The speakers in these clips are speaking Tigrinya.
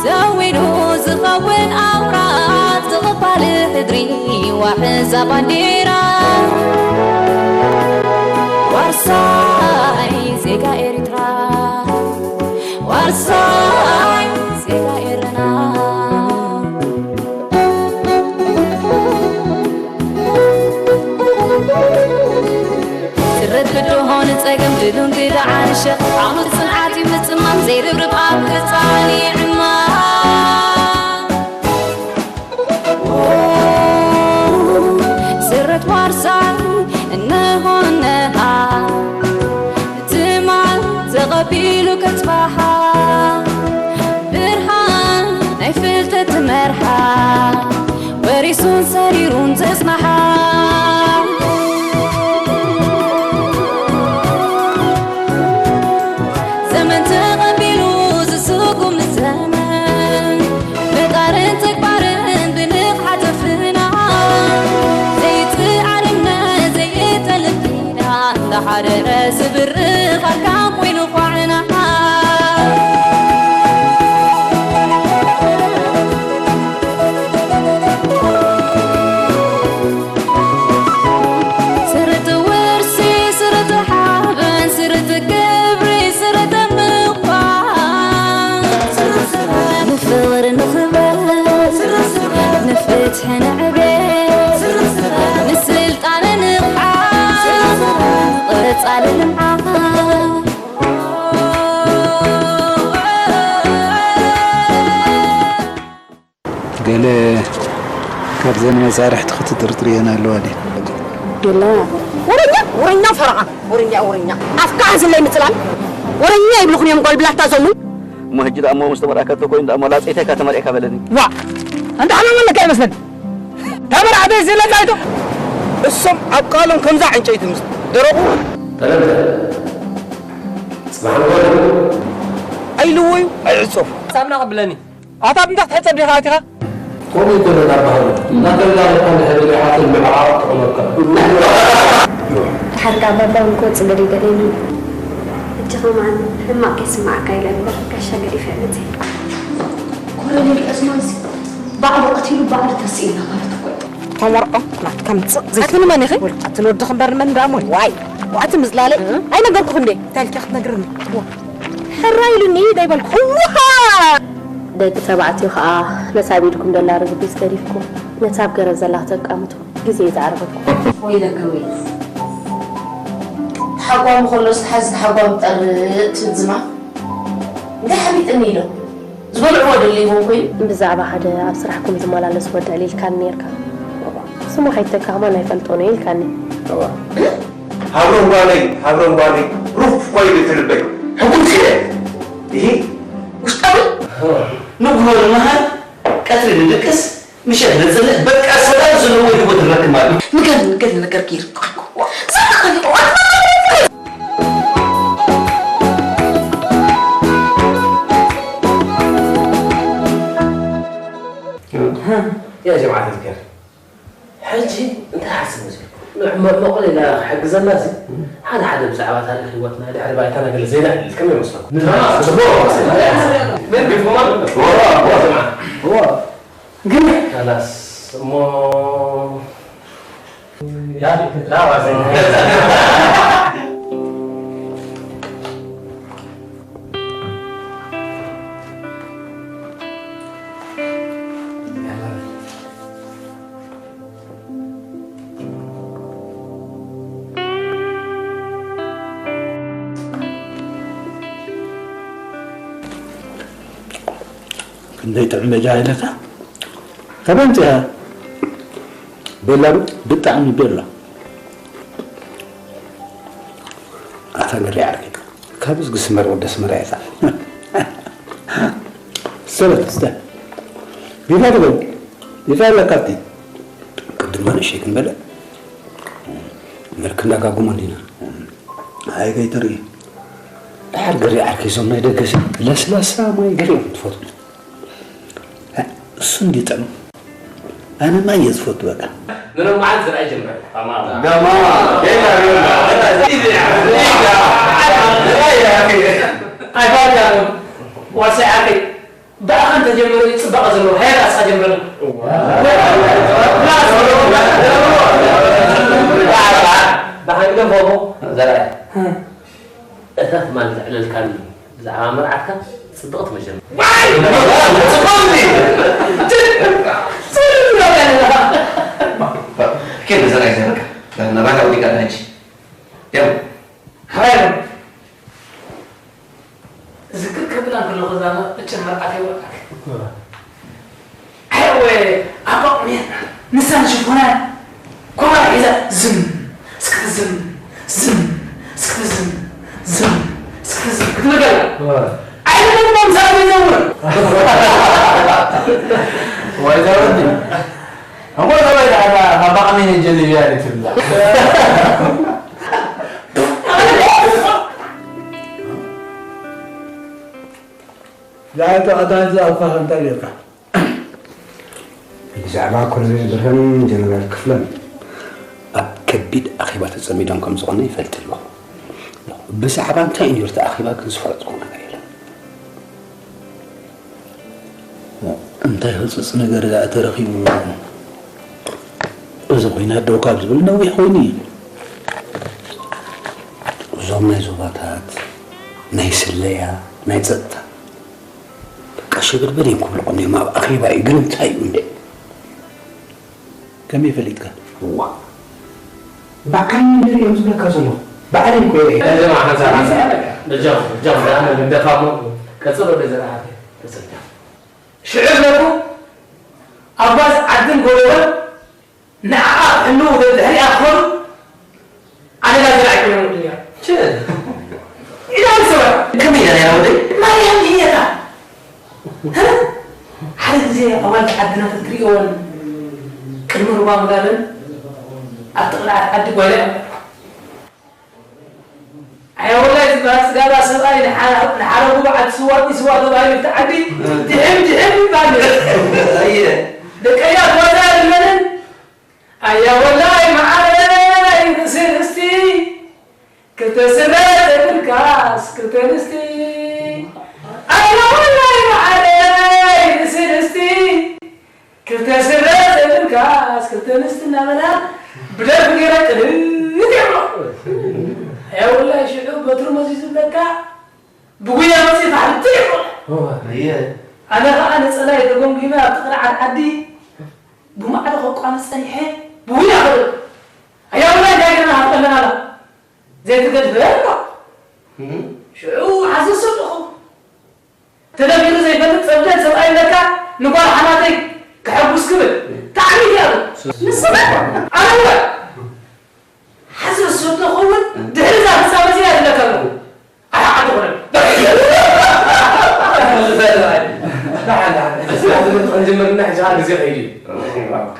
ዘዊሉ ዝኸውን ኣውራ ዝቕባል ሕድሪ ዋሕዛ ባንዴራ ዋርሳይ ዜጋ ኤርትራ ዋርሳይ ዜጋ ኤረና። ስረት ብድሆ ንጸገም ድሉን ግዳዓን ሸቕ ዓውዲ ጽንዓት እዩ ምጽማም ዘይርብርብ ኣብ ክጻን ይዕማም። ስረት ዋርሳይ እነሆ እነሃ ትማል ተቐቢሉ ከጽባሓ ብርሃን ናይ ፍልጠት መርሓ ወሪሱን ሰሪሩን ዘጽናሓ ዘመን ተቐቢሉ ዝስጉም ዘመን ምጣርን ተግባርን ብንቕሓት ኣፍና ዘይጥዓር እምነት ዘይጠልብ ኪዳን እንዳሓደረ ዝብርኽ ኣርካን ኮይኑ ኳዕና። ስርት ውርሲ፣ ስርት ሓበን፣ ስርት ክብሪ፣ ስርት ምዃን። ንፍቕሪ ንኽበር፣ ንፍትሒ ንዕቤት፣ ንስልጣነ ንቕሓት፣ ንቐጻሊ ልምዓት። ገለ ካብዘን መሳርሕቲ ክትጥርጥርየን ኣለዋ ድየን? የላ። ወረኛ፣ ወረኛ ፈረቓ፣ ወረኛ፣ ወረኛ። ኣፍካ ሕዝለይ ምጽላል። ወረኛ ይብልኹም እዮም ጓል ብላታ ዞም። እሞ ሕጂ ደኣ እሞ ምስ ተመርኣካ እኮ ኮይኑ ደኣ እሞ ላጸይታ ኢካ ተመርዒካ በለኒ። ዋ! ኣንታ ሓማም ኣለካ ይመስለኒ። ተመርዓ ቤት ዝለጻይቶ። እሶም ኣብ ቃሎም ከምዛ ዕንጨይቲ ምስ ደረቑ ተረድእ። ጽባሕ ንጎሆ ኣይልወዩ ኣይዕጸፉ። ሳምና ቀብለኒ። ኣታ ብምንታይ ክትሕጸብ ዲኻ ኣቲኻ? ከምኡ ኣይኮነን ኣባህሉ። እናተላለኻ እንድሕር ርኢኻ ትልምዕ ዓራት ትኾነካ። ድሓር ከኣ ባባ እውን ክወጽእ ገለ ገለ ኢሉኒ። ሕጂ ከማን ሕማቕ ከይስምዓካ ኢለ እምበር ጋሻ ገዲፈ መጺአ። ኮሎኔል ዕስማንሲ ባዕሉ ቀቲሉ ባዕሉ ተስኢልና ማለት እኮ እዩ። ተመርዖ ናትካ ምጽእ ዘይ-፣ ኣቲ ንመን ኢኺ? ወልቃ፣ እቲ ንወድኺ እምበር ንመን ደኣ እሞ? ዋይ፣ ኣቲ ምዝላለ እ? ኣይነገርኩኽን ድየ? እንታይ ኢልኪ ክትነግርኒ? ዋ። ሕራይ ኢሉኒ ዶ ኣይበልኩ? እዋ! ደቂ ተባዕትዮ ኸኣ ነታ ኣብ ኢድኩም ዘላ ርግቢት ገዲፍኩም ነታ ኣብ ገረብ ዘላ ከተቃምቱ ግዜ እዩ ዝዓርበኩም። ወይለከ ወይለስ። ተሓጓሚ ከሎስ ተሓዚ ተሓጓሚ ጠርእ ትብል ዝማም። እንታይ ሓቢጥኒ ኢሎ? ዝበልዕዎ ደሊዎም ኮይኑ። ብዛዕባ ሓደ ኣብ ስራሕኩም ዝመላለስ ወዲ ዕሊልካኒ ነይርካ። ስሙ ከይተካ ከማን ኣይፈልጦን እየ ኢልካኒ። እዋ። ሃብሮም ጓለይ፣ ሃብሮም ጓለይ፣ ሩፍ ኮይኑ እቲ ልበይ። ሕጉስ እየ። ይሄ ውሽጣዊ ንግሆ ንመሃር፣ ቀትሪ ንድቅስ፣ ምሸት ንጽልእ፣ በቃ ሰላም ዘለዎ ህይወት ንረክብ ማለት እዩ። ንገር፣ ንገር፣ ንገር ገይሩ። ያ ጀምዓት ኣዝገር፣ ሕጂ እንታይ ሓስብ መሲልኩም? ንዕመር መቑለና ክሕግዘና እዚ ሓደ ሓደ ብዛዕባ ታሪኽ ህይወትና ድሕሪ ባይታና ገለ ዜና ይብል ከመይ ይመስለኩም? ንድራማ ጽቡቕ መሲልና። መን ቢልኩም ኣሎ? ወራ፣ ወራ። ጀምዓት። ወራ። ግን ካላስ እሞ ክንደይ ጥዑም በጃ ኢለካ። ካበይ ኣምጺኣ? ቤላ ዶ? ብጣዕሚ ቤላ። ኣታ ገሪ ዓርከይ፣ ካብዚ ግስመር ወደ ስመራ ኢኻ። ሰበት፣ ስተ። ጌታ ትበል። ጌታ ኣለካ ኣብቲ። ቅድም ንእሽተይ ክንበለ። እምበር ክንዳጋጉሞ እንዲና። ኣይ ከይትርኢ። ድሓር ገሪ ዓርከይ፣ እዞም ናይ ደገ ሰብ ለስላሳ ማይ ገሪኦም ትፈትዉ። እሱ እንዲጥዕም። ኣነ ማይ እየ ዝፈቱ በቃ። ምንም መዓልቲ ዝርኣይ ጀምር። ገማ። ገማ። ጌታ ይሁን። ኣይፋልካን። ዋርሳይ ዓርከይ። ብኣኻ እንተጀመረ እዩ ጽባቐ ዘለዎ። ሃየ፣ ንስኻ ጀምረና። እዋ። ብሓንገ ፎሞ ዘርኣይ። እ። እታ ትማሊ ዘዕለልካኒ ብዛዕባ መርዓትካ ጽብቕቲ መጀመርያ። ዋይ! ጽብቕቲ! ጽብቕቲ! ኬን ዘርኣይ ዘርካ። ናባና ወዲቃ ሕጂ። ያው። ሃየ። ዝክር ከብላ እንከለኹ እዛ እጭ መርዓተይ ወርዓት። ኣየወ፣ ኣባቑሜ ንሳን ሽፎናን ኮባር ሒዛ ዝም፣ እስክቲ ዝም፣ ዝም፣ እስክቲ ዝም፣ ዝም፣ እስክቲ ዝም ክትብል ከላ። ኣይደለም፣ ምሳሌ ይዘውር። ወይ ዘውር እንዲ። እሞ ዘውር ደኣ ኣባቑሜ ጀሊብያ ትብላ። ዛሬ ጠዋት ኣንዛ ኣልፋ እንታይ ጌርካ? ብዛዕባ ኮሎኔል ብርሃኑን ጀነራል ክፍለን ኣብ ከቢድ ኣኼባ ተጸሚዶም ከም ዝኾነ ይፈልጥ ኣለኹ። ብዛዕባ እንታይ እዩ ነይሩ እቲ ኣኼባ ግን ዝፈለጥኩ ነገር የለን። እንታይ ህጹጽ ነገር ደኣ ተረኺቡ? እዚ ኹናት ደው ካብ ዝብል ነዊሕ ኮይኑ እዩ። እዞም ናይ ዞባታት፣ ናይ ስለያ፣ ናይ ጸጥታ፣ በቃ ሸበድበድ እዮም ክብልቑኒ እዮም። ኣብ ኣኼባ እዩ፣ ግን እንታይ እዩ እንዴ? ከመይ ፈሊጥካ? እዋ፣ ብዓይኒ ንርኢ እዮም ዝብለካ ዘለኹ። ብዓይኒ እኮ ይርኢ። እዞም ሓንሳብ ሓንሳብ በጃኹም፣ በጃኹም፣ ደኣ ንግደፋ እሞ፣ ቀጽሎ ወደ ዘርኣተ፣ ተሰጃ። ሽዑ ዝነቱ ኣባስ ዓድን ጎደበን ንዓኣ ክሕልዉ ደድሕሪኣ ክኸዱ ኣደጋ ዝረኣይ ኮይኖም ውድኛ። ችል። ኢላ ንሰባት። ከመይ ኢላ ነይራ ወደይ? ማርያም እየታ። እ? ሓደ ግዜ ኣዋልድ ዓድና ተትሪእወን ቅድሚ ሩባ ምጋለን ኣብ ጥቕላዓት ዓዲ ጓይላ እየን። ኣያ ወላይ ዝበሃል ስጋባ ሰብኣይ ንሓ-፣ ንሓረጉ በዓል ስዋ፣ ስዋ ተባሂሉ እቲ ዓዲ ድሕም ድሕም ይበሃል ነይሩ። ኣየ። ደቀያ ጓዛ ልመንን ኣያ ወላይ መዓረይ ርእሲ ርስቲ፣ ክልተ ስረ ዘይብልካስ ክልተ ንስቲ። ኣያ ወላይ መዓረይ ርእሲ ርስቲ፣ ክልተ ስረ ዘይብልካስ ክልተ ንስቲ እናበላ ብደርፊ ገይረን ቅድት ይብሎ። ኣያ ወላይ ሽዑ በትሩ መዚዙ ዝብለካ ብጉያ መፂኡ ፋሕ ብትር ይብሎ። ኣየ። ኣነ ኸዓ ነፀላይ ተጎምጒመ ኣብቲ ቅርዓት ዓዲ ብማዕዶ ከቋምት ጸኒሐ ብጉያ ከደልኩ። ኣያ ወላይ እንታይ ገና ሃብጠለና ኣላ። ዘይትገድፈ እሞ። እም። ሽዑ ሓዘ ሰብኹ። ተደቢሩ ዘይፈልጥ ጸብደል ሰብኣይ ኣለካ፣ ንጓል ሓማተይ ከሐጉስ ክብል። ታዕሚት እያ። ንስኻ? ኣነ እወ። ሓዘ ሰብኹ እውን ድሕሪ እዛ ፍጻመ እዚኣ ይብለካ ኣለኹ። ኣይ፣ ዓዲ ኾነ። ደሓን፣ ደሓን። እዚ ትምህርቲ ክንጅምር እና ሕጂ ሓደ ግዜ ከይዱ እዩ።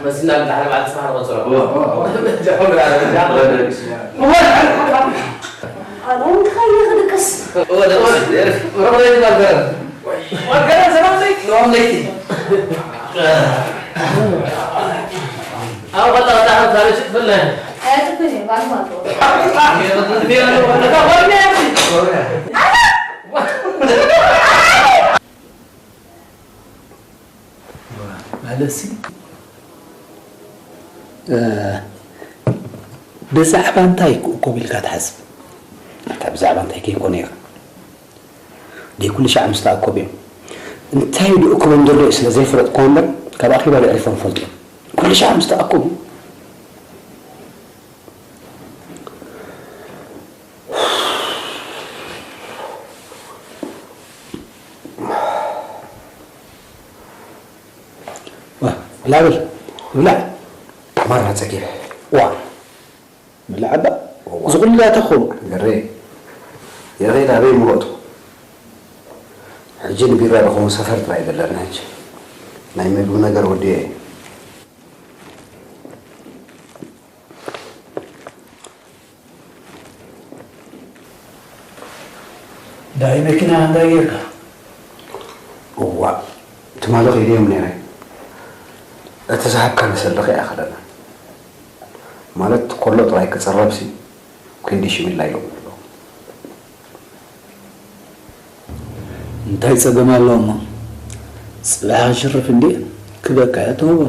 መሲና ብድሓን በዓል ጽባሕ ንቐጽሮ። እወ፣ እወ። እወ፣ ደሓን። ኣነ እውን ክኸይድ ክድቅስ። እወ፣ ደቅስ። ሮብ ለይቲ ማልከረን። ማልከረን ዘማን ለይቲ። ሮብ ለይቲ። ኣብ ቐጣ ቐጣ ከም ታሪክ ትፍለ። ኣያትኩን እየ፣ ባሉ ማልከረን። ማለትሲ፣ እ፣ ብዛዕባ እንታይ እኮ ኢልካ ትሓስብ? ኣታ ብዛዕባ እንታይ ከይኮነ ኢኻ? ደይ ኩሉ ሻዕ ምስ ተኣከቡ እዮም። እንታይ ደይ እኮ መንደር ዶ ስለ ዘይፈለጥኩ እምበር፣ ካብ ኣኼባ ኣዕሪፎም ይፈልጡ እዮም። ኩሉ ሻዕ ምስ ተኣከቡ። ዋ፣ ብላዕ በል፣ ብላዕ። ማራ ጸጊበ። ዋ። ብላዕ እባ። እዋ። እዚ ኩሉ ዳኣ ተኾሉ። ገሬ። የኸይድ ኣበይ ምሮጡ? ሕጂ ንቢራ ዝኾኑ ሰፈር ጥራይ ይብለና ሕጂ። ናይ ምግቢ ነገር ወዲኤ እየ። ዳይ መኪና እንታይ ጌርካ? እዋ፣ ትማሊ ከይደዮም ነይረ። እቲ ዝሃብካኒ ሰልኺ ኣይኣኸለና። ማለት፣ ኮሎ ጥራይ ክጽረብሲ፣ ኮንዲሽን ኢላ ኢሎም ኣለዉ። እንታይ ጸገም ኣለዎ እሞ? ጽባሕ ክሽርፍ እንድየ ክበካ እያ ትህቦ።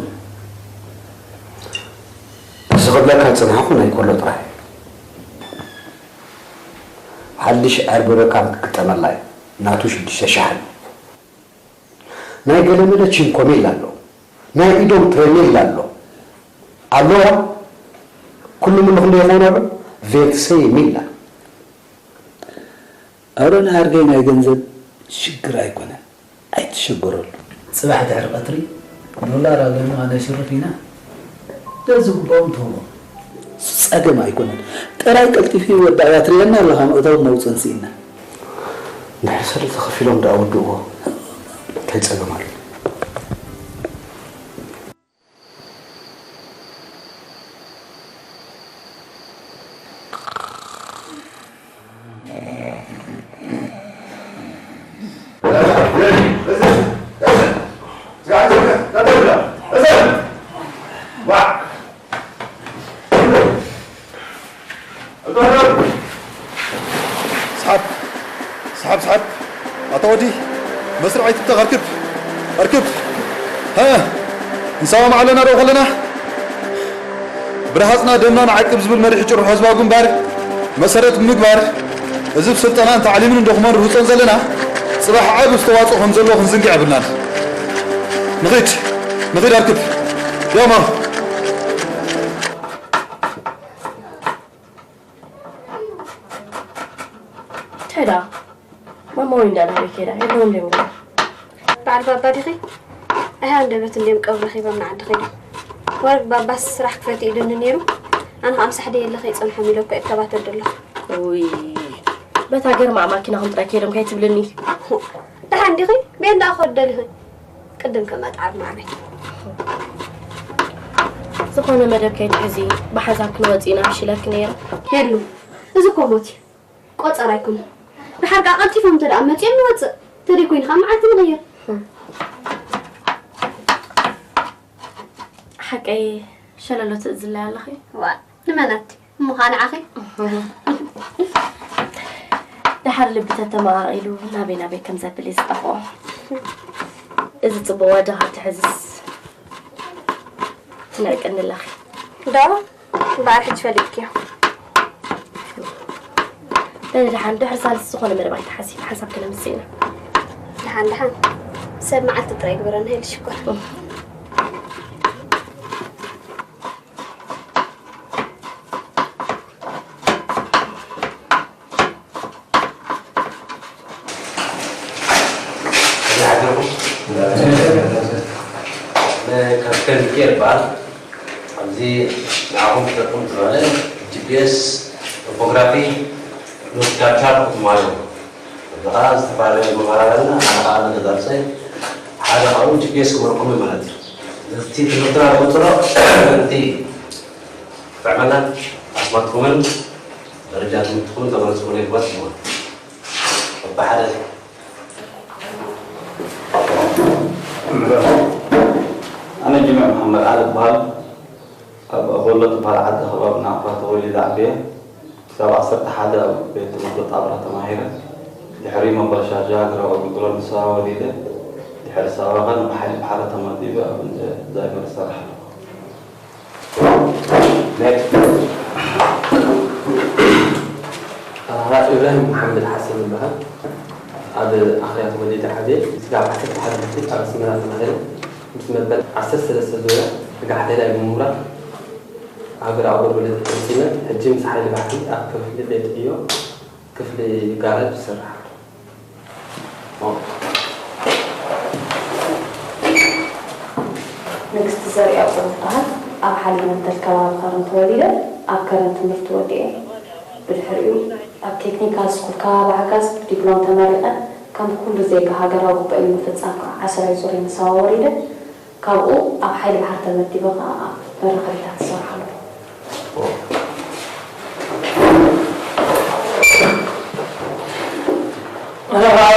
ዝኽብለካ ዝጸናሕኹ ናይ ኮሎ ጥራሕ። ሓድሽ ዕርቢ ርካብ ክግጠመላ እዩ። ናቱ ሽዱሽተ ሻሕን። ናይ ገለመለ ቺንኮሜላ ኣሎ። ናይ ኢዶም ትረሜላ ኣሎ። ኣሎዋ ኩሉ ምሉ ክንደይ ይኸውን ኣሎ? ቬልትሰይ ሚላ። ኣሮን ዓርከይ ናይ ገንዘብ ሽግር ኣይኮነን፣ ኣይትሸገረሉ። ጽባሕ ድሕሪ ቀትሪ ዶላር ኣለና ነሽርፍ ኢና፣ በዚ ግባኦም ትህቦ። እሱ ጸገም ኣይኮነን። ጥራይ ቀልጢፊ ወዳእያ ትርእየና ኣለኻ መእተውን መውጽእን ስኢና። እንድሕር ሰለስተ ከፊሎም ደኣ ወድእዎ እንታይ ጸገም ኣሎ? ስሓብ ስሓብ ስሓብ ኣታ ወዲ መስርዕ ኣይትብተኽ ኣርክብ ኣርክብ ሀ ንሳዋም ኣለና ዶ ከለና ብረሃፅና ደምና ንዓቅብ ዝብል መሪሕ ጭርሖ ህዝባዊ ግንባር መሰረት ብምግባር እዚ ብስልጠናን ታዕሊምን እንዶ ክመርህፆን ዘለና ፅባሕ ዓብ ዝተዋፅኦ ከም ዘለዎ ክንዝንግዕ የብልናን ንኺድ ንኺድ ኣርክብ ያማ እንታይ ደኣ ማማ ወይ እንዳ ናበይ ከይዳ የለውን ድዮም ገና? በዓል ባባ ዲኺ? ኣይ ሃንደበት እንድዮም ቀብሪ ረኺቦም ንዓዲ ከይዶም። ወረድ ባባስ ስራሕ ክፈት ኢሉኒ ነይሩ። ኣነ ከዓ ምሳሕ ደየለ ከይጸንሖም ኢለ እኮ እከባተል ዘለኹ። ውይ በታ ገርማ ማኪናኹም ጥራይ ከይዶም ከይትብልኒ። ደሓን ዲኺ? ቤት ደኣ ክኸዱ ደሊኺ? ቅድም ከመጥዓር ማዕበይ። ዝኾነ መደብ ከይትሕዚ ብሓንሳብ ክንወጽእ ኢና ምሽ ኢለኪ ነይረ። የሉ እዚ እኮ ሞት እዩ። ቆጸራ ኣይኮነን። ደሓር ከኣ ቀልጢፎም እንተ ደኣ መጺኦም ንወጽእ። ተደይ ኮይኑ ከኣ መዓልቲ ንቕይር። ሓቀይ ሸለሎ ትእዝለይ ኣለኺ። ዋ ንመናት እሞ ኸኣ ንዓኺ። ደሓር ልቢ ተተመቓቒሉ ናበይ ናበይ ከም ዘብል እዩ ዝጠፍኦ። እዚ ጽቡቕ ወዲ ካብ ትሕዝስ ትንዕቅኒ ኣለኺ። ዶ እምበኣር ሕጂ ፈሊጥክዮ። በሊ ደሓን ድሕሪ ሳልስቲ ዝኾነ መደብ ኣይትሓዚ፣ ሓንሳብ ክነምጽእ ኢና። ደሓን ደሓን ሰብ መዓልቲ ጥራይ ግበረና ኢሉ ሽኮር። ካፕቴን ሚካኤል ይበሃል። ኣብዚ ንዓኹም ክጠቅም ዝበለ ጂ ፒ ኤስ፣ ቶፖግራፊ፣ ኖቲካል ቻርት ማለት እዩ። እዚ ከዓ ዝተፈላለዩ መበራበልና ሓደ ከዓ ንገዛርሰይ ሓደ ካብኡ ጂ ፒ ኤስ ክመርኩም እዩ ማለት እዩ። እቲ ትምህርትና ዝቕፅሎ እቲ ጥዕመና ኣስማትኩምን ደረጃ ትምህርትኩምን ተመረፅኩምን ይግባት ይሆን በብሓደ ኣነ ጅምዕ መሓመድ ዓሊ እበሃል። ኣብ ኣቦሎ ትበሃል ዓዲ ከባቢ ናቕፋ ተወሊደ ዓብየ። ክሳብ ዓሰርተ ሓደ ኣብ ቤት ትምህርቲ ጣብራ ተማሂረ። ድሕሪ መበረሻ ሃገራዊ ኣገልግሎት ንሳዋ ወሪደ። ድሕሪ ሳዋ ኸ ንብሓይሊ ባሕሪ ተመዲበ ኣብ እንደ ዛይመር እሰርሕ ኣለኹ። Next. ኣበሃ ኢብራሂም መሓመድ ሓሰን ይበሃል። ኣብ ኣኽርያ ተወሊደ ዓብየ። ስጋብ ዓሰርተ ሓደ ዓመት ኣብ ኣስመራ ተማሂረ። ምስ መበል ዓሰርተ ሰለስተ ዙርያ ስጋዕ ቴላይ ብምምራር ሃገራዊ ኣገልግሎት ፈጺመ። ሕጂ ምስ ሓይሊ ባሕሪ ኣብ ክፍሊ ቤት ዕዮ ክፍሊ ጋራጅ ይሰርሕ ኣሎ። ንግስቲ ዘርኢያቆብ እበሃል። ኣብ ሓሊብ መትከል ከባቢ ከረን ተወሊደ። ኣብ ከረን ትምህርቲ ወዲኤ። ብድሕሪኡ ኣብ ቴክኒካል ስኩል ከባቢ ዓጋዝ ብዲፕሎም ተመሪቐ። ከም ኩሉ ዜጋ ሃገራዊ ግቡእይ ንምፍጻም ከኣ ዓስራይ ዙርያ ንሳዋ ወሪደ። ካብኡ ኣብ ሓይሊ ባሕሪ ተመዲበ ከኣ ኣብ መራኸቢታት እሰርሕ ኣለኹ። ኣነ ኸኣ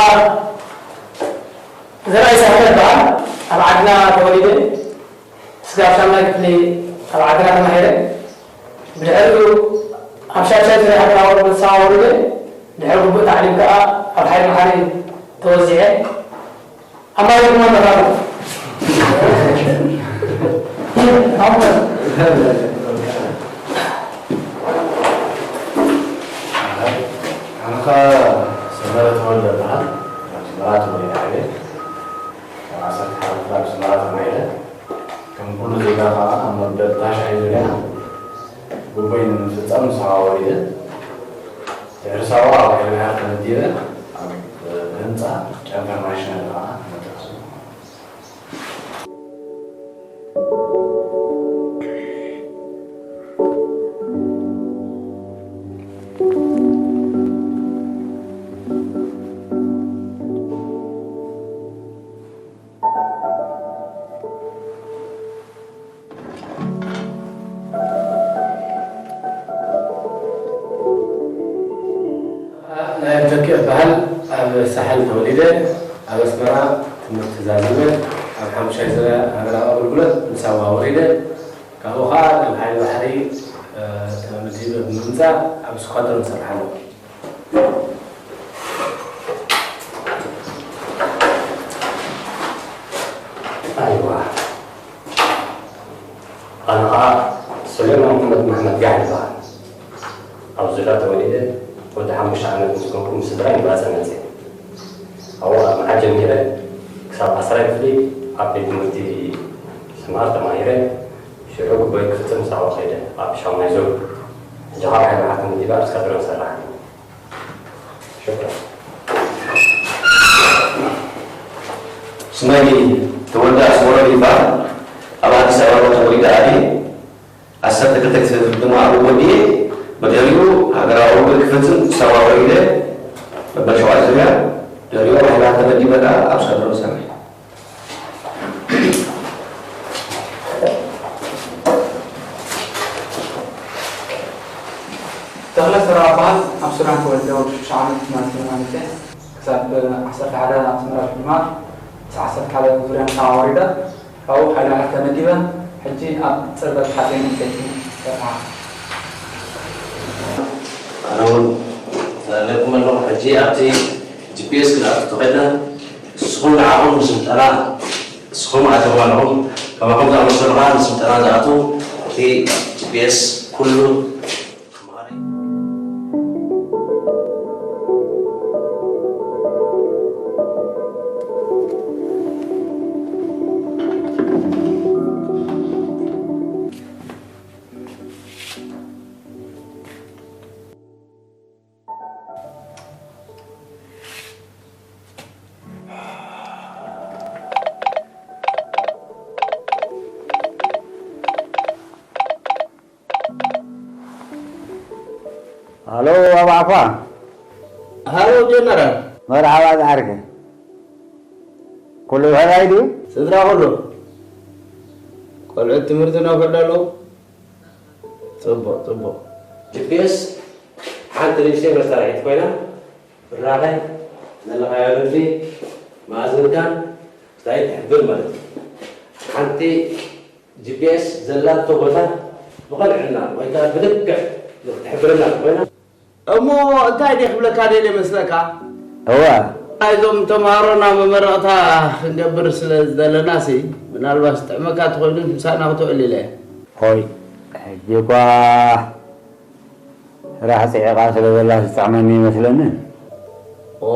ዘርኣይ ሳሕለ እበሃል። ኣብ ዓድና ተወሊደ። ስጋብ ሻምናይ ክፍሊ ኣብ ዓድና ተማሂረ። ብድሕሪኡ ኣብ ሻድሻይ ዙርያ ሃገራዊ ኣገልግሎት ሳዋ ወሪደ። ድሕሪ ግቡእ ታዕሊም ከኣ ኣብ ሓይሊ ባሕሪ ተወዚዐ። ኣማሪክና መራር። ኣነኻ ሰመረ ተወልደ በሃል። ኣብ ሰመራ ተወሊደ ዓብየ። ካብ ዓሰርተ ሓደ ክፍሊ ኣብ ሰመራ ተማሂረ። ከም ኩሉ ዜጋ ከኣ ኣብ መበል ታሽዓይ ዙርያ ግቡይ ንምፍጻም ንሳዋ ወሪደ። ድሕሪ ሳዋ ኣብ ሓይሊ ባሕሪ ተመዲበ ኣብ ህንጻ ጨንፈር ማሽነሪ ከኣ ተመደብኩ። ናይ ተኪ እበሃል። ኣብ ሳሕል ተወሊደ፣ ኣብ ኣስመራ ትምህርቲ ዛዚመ፣ ኣብ ሓሙሻይ ዙርያ ሃገራዊ ኣገልግሎት ንሳዋ ወሪደ። ካብኡ ኸኣ ናብ ሓይሊ ባሕሪ፣ እ፣ ተመዲበ ብምምጻእ ኣብ ስኳድሮን እሰርሕ ኣለኹ። ኣይዋ። ኣነ ኸኣ ሰሌማን መሓመድ መሓመድ ጋሕ ይበሃል። ኣብ ዙላ ተወሊደ ወዲ ሓሙሽተ ዓመት ምስ ኮንኩ ምስ ስድራይ ንባጽዕ መጽየ። ኣብኡ ካብ መርዓ ጀሚረ ክሳብ ዓስራይ ክፍሊ ኣብ ቤት ትምህርቲ ሰምሃር ተማሂረ። ሽዑ ግቦይ ክፍጽም ሳዋ ከይደ ኣብ ሻሙናይ ዙር። ሕጂ ኸኣ ሓይሊ ባሕሪ ተመዲበ ኣብ ስኳድሮን እሰርሕ ኣለኹ። ሽክራን። ስመይ ተወልደ ኣስመሮም ይበሃል። ኣብ ኣዲስ ኣበባ ተወሊደ ኣድየ። ዓሰርተ ክልተ ክፍሊ ድማ ኣብኡ ወዲኤ፣ ብድሕሪኡ ሃገራዊ ኣገልግሎት ክፍጽም ሳዋ ወሪደ። መበል ሸውዓተ ዙርያ ድሕሪኡ ኣብ ሓይሊ ባሕሪ ተመዲበ ከኣ ኣብ ስኳድሮን እሰርሕ። ተኽለ ሰራው እበሃል። ኣብ ሱዳን ተወሊደ ወዲ ሽዱሽተ ዓመት ትምህርቲ ተማሂረ። ክሳብ ዓሰርተ ሓደ ኣብ ኣስመራ ብምምሃር፣ ምስ ዓሰርተ ሓደ ዙርያ ንሳዋ ወሪደ። ካብኡ ሓይሊ ባሕሪ ተመዲበ። ሕጂ ኣብ ጽርበት ሓጺን ዕንጨይቲ እሰርሕ። ኣነ እውን ተለኩም ኣለኹ። ሕጂ ኣብቲ ጂ ፒ ኤስ ክንኣቱ ተኾይና፣ ንስኹም ንዓኹም ንስልጠና፣ ንስኹም ኣተኹም ኣለኹም፣ ከማኹም ዝኣመሰሉ ኸዓ ንስልጠና ዝኣትዉ፣ እቲ ጂ ፒ ኤስ ኩሉ ክመሃር እዩ። ሃሎ፣ ኣባዕኳ። ሃሎ፣ ጀነራል። መርሓባ፣ ዝዓርከ። ኩሉ ብሕራይ ድዩ? ስድራ ኩሉ? ቆልዑት ትምህርቲ እናኸዱ ኣለዉ? ጽቡቕ፣ ጽቡቕ። ጂ ፒ ኤስ ሓንቲ ንእሽተይ መሳርሒት ኮይና፣ ብራኸ ዘለኻዮ ነጥቢ መኣዝንካን እንታይ ትሕብር ማለት እዩ። ሓንቲ ጂ ፒ ኤስ ዘላቶ ቦታ ብቐንዕና ወይ ከኣ ብልክዕ ትሕብረና እንተኾይና። እሞ እንታይ ድየ ክብለካ ደልየ መስለካ? እወ። ናይዞም ተምሃሮና መመረቕታ ክንገብር ስለ ዝደለናሲ፣ ምናልባት ዝጥዕመካ ተኾይኑ ምሳና ክትውዕል ኢለ። ሆይ፣ ሕጂ እኳ ስራሕ ጽዒቓ ስለ ዘላ ዝጥዕመኒ ይመስለኒ። ኦ፣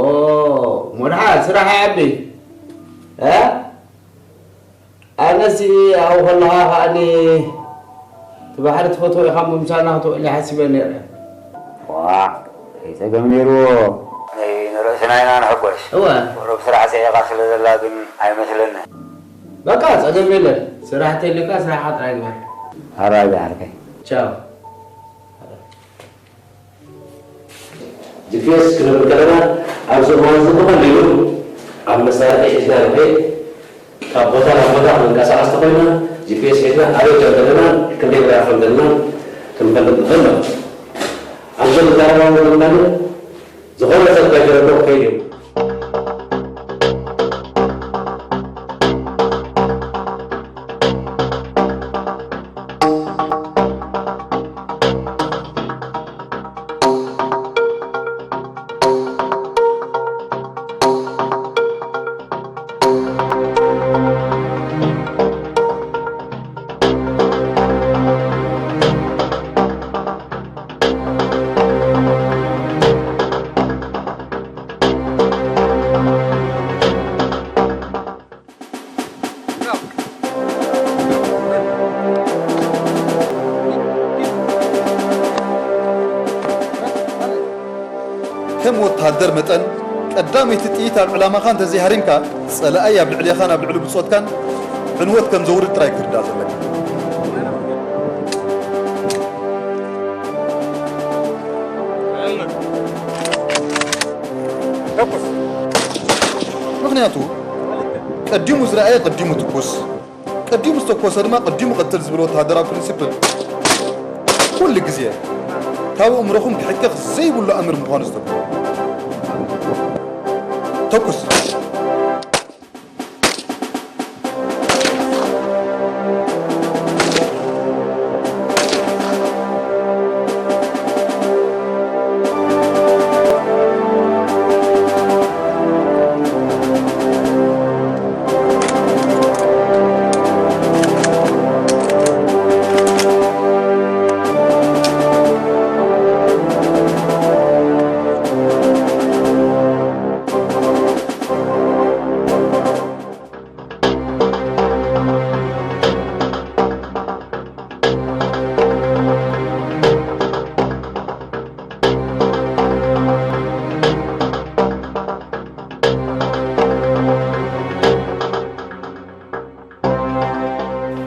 እሞ ደሓን ስራሕ ይዓቢ። እ? ኣነሲ ኣብኡ ከለኻ ከኣኒ እቲ ባሕሪ ትፈትዎ ኢኻ እሞ ምሳና ክትውዕል እየ ሓሲበ ነይረ። ዋዕ፣ እንታይ ጸገም ነይርዎ? ናይ ንርእስና ኢና ንሕጎስ። እወ። ቁሩብ ስራሕ ጽዒቓ ስለ ዘላ ግን ኣይመስለንን። በቃ ጸገም የለን። ስራሕ ተልዩካ ስራሕኻ ጥራይ ግበር። ኣራይ ዝዓርከይ። ቻው። ጂ ፒ ኤስ ክንብል ከለና፣ ኣብዚ እዋን እዚ ብቐሊሉ ኣብ መሳርሒ ሒዝና ንኸይድ፣ ካብ ቦታ ናብ ቦታ ክንንቀሳቐስ ተኾይና፣ ጂ ፒ ኤስ ሒዝና ኣበይ ከም ዘለና፣ ክንደይ ብርያ ከም ዘለና ክንፈልጥ ንኽእል ማለት እዩ። ኣብዚ ንዛረባ ዘለና ግን ዝኾነ ሰብ ከይተረድኦ ክኸይድ እዩ። ከም ወተሃደር መጠን፣ ቀዳመይቲ ጥይት ኣብ ዕላማኻ እንተዘይሃሪምካ፣ ጸላኣይ ኣብ ልዕሌኻን ኣብ ልዕሊ ብጾትካን ዕንወት ከም ዘውርድ ጥራይ ክትርዳእ ዘለካ። ምኽንያቱ፣ ቀዲሙ ዝረኣየ ቀዲሙ ትኩስ፣ ቀዲሙ ዝተኮሰ ድማ ቀዲሙ ቀትል ዝብል ወተሃደራዊ ፕሪንሲፕል ኩሉ ግዜ ካብ ኣእምሮኹም ክሕከኽ ዘይብሉ ኣምር ምዃኑ ዝተብሎ። ተኩስ።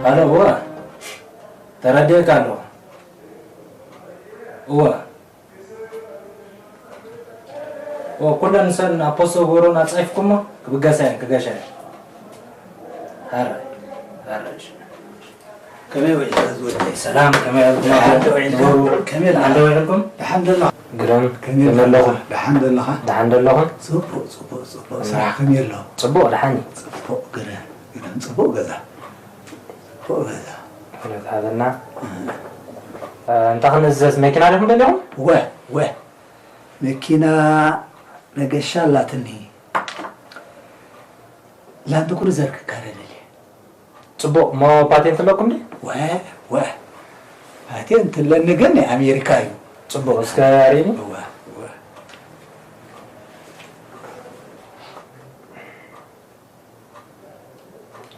ኣሎ፣ እወ። ተረዲኤካ ኣለኹ። እወ። እወ፣ ኩለን ንሰን ኣብ ፖስቶ ጎሮን ኣጻይፍኩሞ ክብገሳ እየን፣ ክገሻ እየን። ኣረ፣ ኣረ፣ እሺ። ከመይ ውዒልካ ዝወደይ? ሰላም፣ ከመይ ውዒልኩም? ደሓን ዶ ውዒልካ? ንበሩ። ከመይ ኣለኻ? ደሓን ዶ ውዒልኩም? ደሓን ዶ ኣለኻ? ግርም፣ ከመይ ከመይ ኣለኻ? ኣለኹም? ደሓን ዶ ኣለኻ? ደሓን ዶ ኣለኹም? ጽቡቕ፣ ጽቡቕ፣ ጽቡቕ። ስራሕ ከመይ ኣሎ? ጽቡቕ፣ ደሓን እዩ። ጽቡቕ፣ ግርም፣ ግርም፣ ጽቡቕ ገዛ። ጽቡቕ ገዛ። ኩነት ሃበና። እ። እ፣ እንታይ ክንእዘዝ? መኪና ዲኹም ደሊኹም? ወ፣ ወ። መኪና መገሻ ኣላትኒ። ላንድ ክሩዘር ክካረ ደልየ። ጽቡቕ፣ እሞ ፓቴንት ኣለኩም ድዩ? ወ፣ ወ። ፓቴንት ኣለኒ ግን ናይ ኣሜሪካ እዩ። ጽቡቕ፣ እስከ ኣርእይኒ። እወ፣ እወ።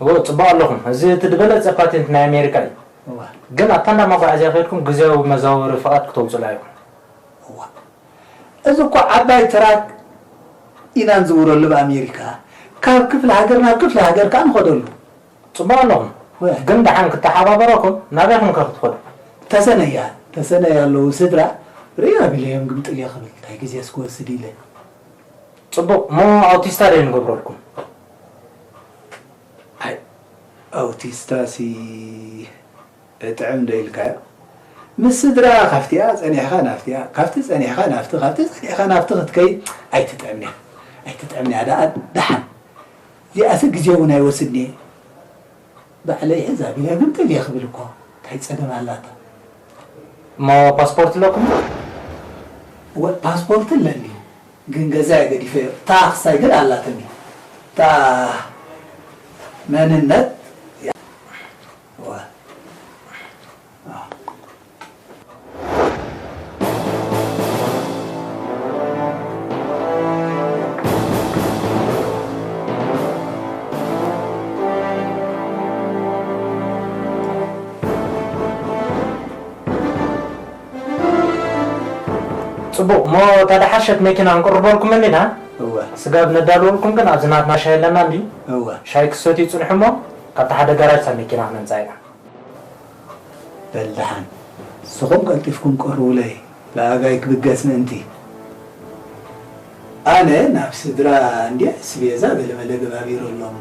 እወ፣ ጽቡቕ ኣለኹም። እዚ እቲ ዝበለጸ ፓቴንት ናይ ኣሜሪካ እዩ። እወ። ግን ኣብታ እንዳ መጓዓዝያ ከይድኩም ግዜያዊ መዛወሪ ፍቓድ ክተውጽሉ ኣይኹም። እወ። እዚ እኮ ዓባይ ትራክ ኢና ንዝውረሉ ብኣሜሪካ። ካብ ክፍለ ሃገር ናብ ክፍለ ሃገር ከኣ ንኸደሉ። ጽቡቕ ኣለኹም። ወ። ግን ደሓን ክተሓባበረኩም ናበይ ኢኹም ከ ክትኸዱ? ተሰነያ፣ ተሰነያ ኣለዉ ስድራ። ርእያ ቢለዮም ግምጥል እየ ክብል። እንታይ ግዜ እስክወስድ ኢለ። ጽቡቕ፣ እሞ ኣውቲስታ ደይ ንገብረልኩም? ኣይ፣ ኣውቲስታሲ እጥዕም ዶ ኢልካዮ? ምስ ስድራ ካብቲኣ ጸኒሕካ ናብቲኣ፣ ካብቲ ጸኒሕካ ናብቲ፣ ካብቲ ጸኒሕካ ናብቲ ክትከይድ ኣይትጥዕምንያ። ኣይትጥዕምንያ ደኣ ደሓን። እዚኣሲ ግዜ እውን ኣይወስድንየ። ባዕለይ ሕዛ ቢላ ግምጥል እየ ክብል እኮ እንታይ ጸገም ኣላታ? እሞ ፓስፖርት ኣለኩም? ወ-፣ ፓስፖርት ኣለኒ፣ ግን ገዛ እየ ገዲፈዮ። እታ ክሳይ ግን ኣላትኒ። እታ መንነት እያ። ወ-፣ ኣ። ጽቡቕ፣ እሞ እታ ደሓሸት መኪና ክንቅርበልኩም እንዲና? እወ። ስጋብ ነዳልወልኩም ግን ኣብዚ ናትና ሻሂ ኣለና እንድዩ? እወ። ሻሂ ክትሰትዩ ጽንሑ እሞ፣ ካብታ ሓደ ጋራጅ እታ መኪና ክነምጽኣ ኢና። በል ደሓን፣ ንስኹም ቀልጢፍኩም ቅርቡለይ፣ ብኣጋይ ክብገስ ምእንቲ። ኣነ ናብ ስድራ እንድየ ኣስቤዛ ገለመለ ገባቢረሎም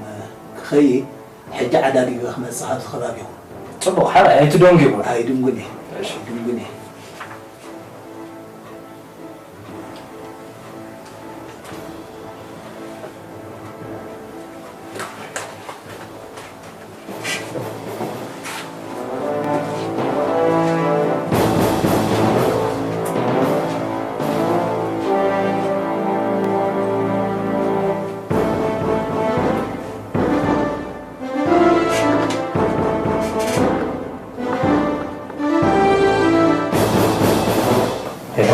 ክኸይድ፣ ሕጂ ዓዳዲገ ክመጽእ ካብዚ ከባቢኹም። ጽቡቕ፣ ሓራይ ኣይትደንጉ ይኹን። ኣይድንጉን እየ። እሺ። ኣይድንጉን እየ። ሄሎ።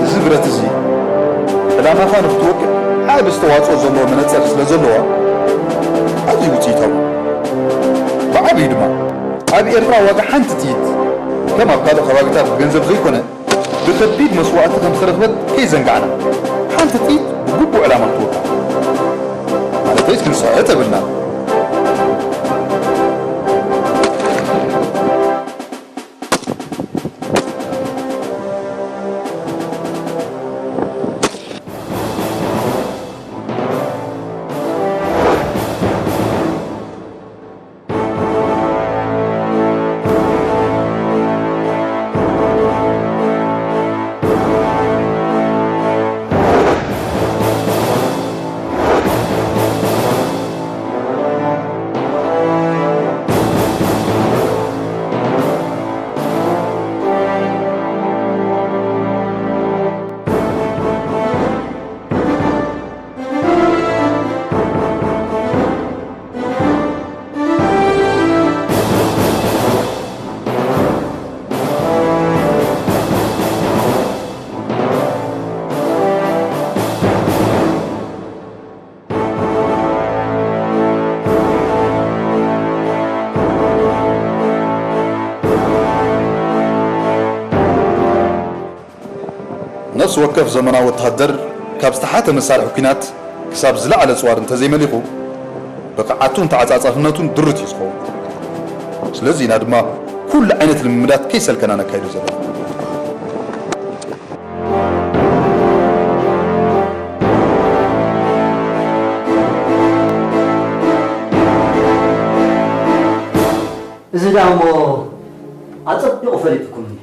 እዚ ብረት እዚ፣ ዕላማኻ ንኽትወቅዕ ዓቢ ኣስተዋጽኦ ዘለዎ መነጸር ስለ ዘለዋ፣ ውፅኢታዊ። ብዓብዩ ድማ ኣብ ኤርትራ ዋጋ ሓንቲ ጥይት ከም ኣብ ካልእ ከባቢታት ብገንዘብ ዘይኮነ ብከቢድ መስዋእቲ ከም ዝተረኽበት ከይዘንጋዕና፣ ሓንቲ ጥይት ብግቡእ ዕላማ ክትወቅዕ ማለተይስ ክንስሕት የብልናን። ነፍሲ ወከፍ ዘመናዊ ወተሃደር ካብ ዝተሓተ መሳርሒ ኲናት ክሳብ ዝለዓለ ጽዋር እንተዘይመሊኹ፣ ብቕዓቱን ተዓጻጻፍነቱን ድሩት እዩ ዝኸውን። ስለዚ ኢና ድማ ኩሉ ዓይነት ልምምዳት ከይሰልከና ነካይዶ ዘለና። እዚ ደኣ እሞ ኣጸቢቑ ፈሊጥኩም እዩ።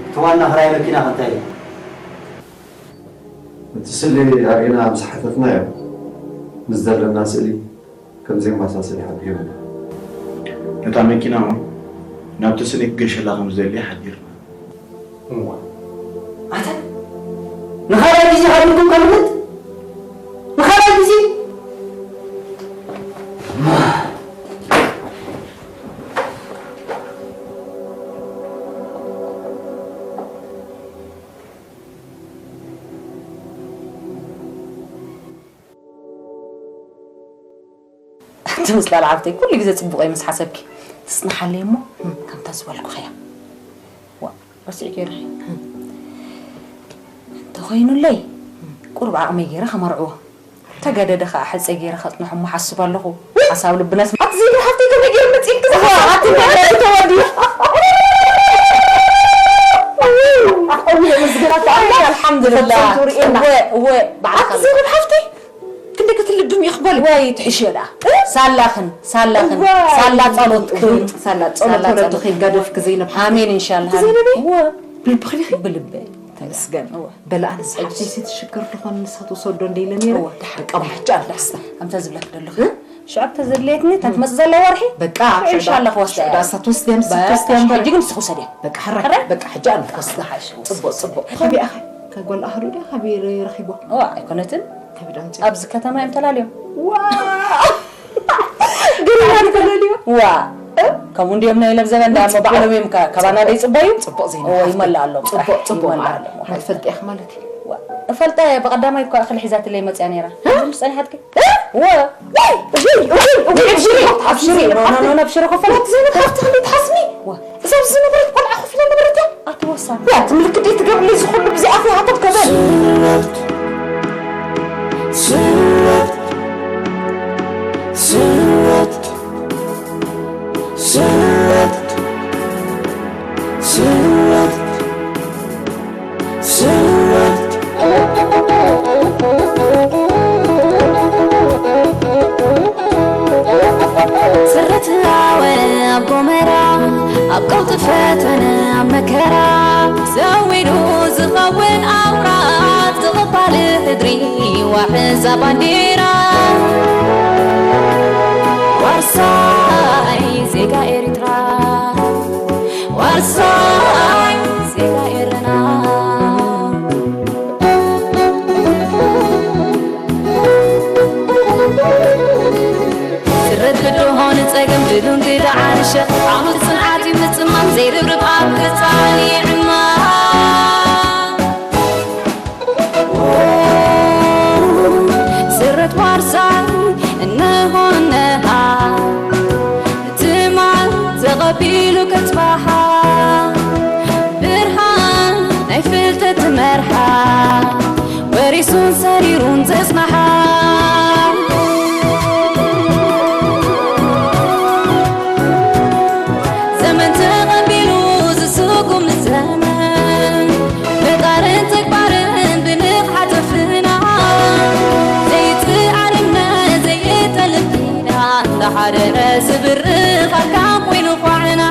እቲ ዋና ክራይ መኪናኸ እንታይ ኢሉ? እቲ ስእሊ ኣርእዩና ምስ ሓተትናዮ፣ ምስ ዘለና ስእሊ ከም ዘየመሳሰለ ሓቢሩና። ነታ መኪና እውን ናብቲ ስእሊ ክገሸላ ከም ዝደሊ ሓቢርና። እዋ ኣታ ንኻልኣይ ግዜ ሓቢርኩም ከምልጥ ንኻልኣይ ግዜ ኣንቲ ምስላል ሓብተይ ኩሉ ግዜ ጽቡቕ እየ ምስ ሓሰብኪ ትጽንሓለይ እሞ እም፣ ከምታ ዝበልኩኺ እያ። ዋ ረሲዕኪዮ ዲኺ? እም፣ እንተኾይኑለይ እም፣ ቁሩብ ዓቕመይ ገይረ ከመርዕዎ ተገደደ ኸዓ ሕፀይ ገይረ ከጽንሖ እሞ ሓስብ ኣለኹ። ሓሳብ ልቢ ነስምዓት ዘይብል ሓፍተይ ከመይ ገይሩ መጺእኪ ዝሓሰብኩ ኣቲ ገለ ተወዲኡ ኣልሓምዱልላህ። እወ እወ በዓልካ ዘይብል ሓፍተይ ክንደይ ክትልብም ይኽበል ወይ ትሕሽዮ ደኣ ሳላኽን ሳላኽን ሳላ ጸሎትክን ሳላ ጸሎት ወለዲ ከይጋደፍኪ ዘይነብ ኣሜን ኢንሻላህ ዘይነቢ እወ ብልብኺ ዲኺ ብልበይ ተመስገን በላ ኣነስ ሓፍተይ ትሽክር ዝኾን ንሳ ትወስዶ እንደ ኢለ ነይረ እወ በቃ ብሕጂ ኣልዳስታ ከምታ ዝብለክ ዘለኹ ሽዑ ተዘድለየትኒ እታ ትመጽእ ዘላ ወርሒ በቃ ሽዑ ኢንሻላህ ክወስዳ እያ ዳሳ ትወስድያ ንሳ ትወስድያ ሕጂ ግን ንስኺ ውሰድያ በቃ ሕራይ በቃ ሕጂ ኣነ ክወስዳ ጽቡቕ ጽቡቕ ካበይ ኣኸ ካብ ጓል ኣህዱ ድያ ካበይ ረኺቦ እዋ ኣይኮነትን ከቢድ ኣምፂ ኣብዚ ከተማ እዮም ተላልዮም ገሪና ተላልዮ ዋ ከምኡ እንዲዮም ናይ ለብዘበ እንዳ እሞ ባዕሎም እዮም ከ- ካባና ደይፅበዩ ፅቡቕ ዜና እዎ ይመልኣሎም ፅቡቕ ፅቡቕ ይመልኣ ማዓር ኣለሞ ክትፈልጥያ ማለት እዩ እፈልጠ ብቐዳማይ እኮ እኽሊ ሒዛትለይ መፅያ ነይራ ዝም ፀኒሓትኪ እዎ ኣብሽሪ ኖ ኖ ኖ ኣብሽሪ ክፈለት ዘይነት ሃፍቲ ክሊ ትሓስሚ እዛ ኣብዚ ነበረት ቆልዓ ኮፍ ኢላ ነበረት እያ ኣትወሳ ያ ትምልክት ትገብርለይ ዝኹሉ ብዚኣ ፊ ሃተት ከበል ስረት ስረት ስረት ስረት ስረት ስረት ስረት ሃወ ኣብ ጎመራ ኣብ ቀውጢ ፈተነ ኣብ መከራ ሰዊዱ ዝኸውን ኣውራ ዝቕባል ህድሪ ዋሕዛ ባንዴራ ዋርሳይ ዜጋ ኤርትራ ዋርሳይ ዜጋ ኤረና ኢሉ እንግዳ ዓርሸ ዓመት ጽንዓት ይምጽማም ዘይርብርብ ኣብ ክጻን ይዕማ። ስረት ዋርሳይ እነሆ እነሃ ትማል ተቐቢሉ ከጽባሓ ብርሃን ናይ ፍልጠት መርሓ ወሪሱን ሰሪሩን ዘጽናሓ። ዘመን ተቐቢሉ ዝስጉም ዘመን ፈጣርን ተግባርን ብንቕሓት ኣፍና ዘይትዓርምና ዘይጠልምና እንዳሓደረ ዝብርኽ ኣርካን ኮይኑ ኳዕና።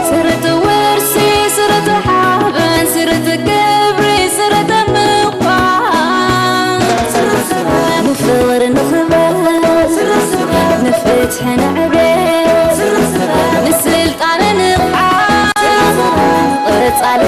ስርት ውርሲ ስርት ሓበን ስርት ክብሪ ስርት ምዃን ንፍቕሪ ንኽበር ንፍትሒ ንዕቤት ንስልጣነ ንቕሓት ንቐጻሊ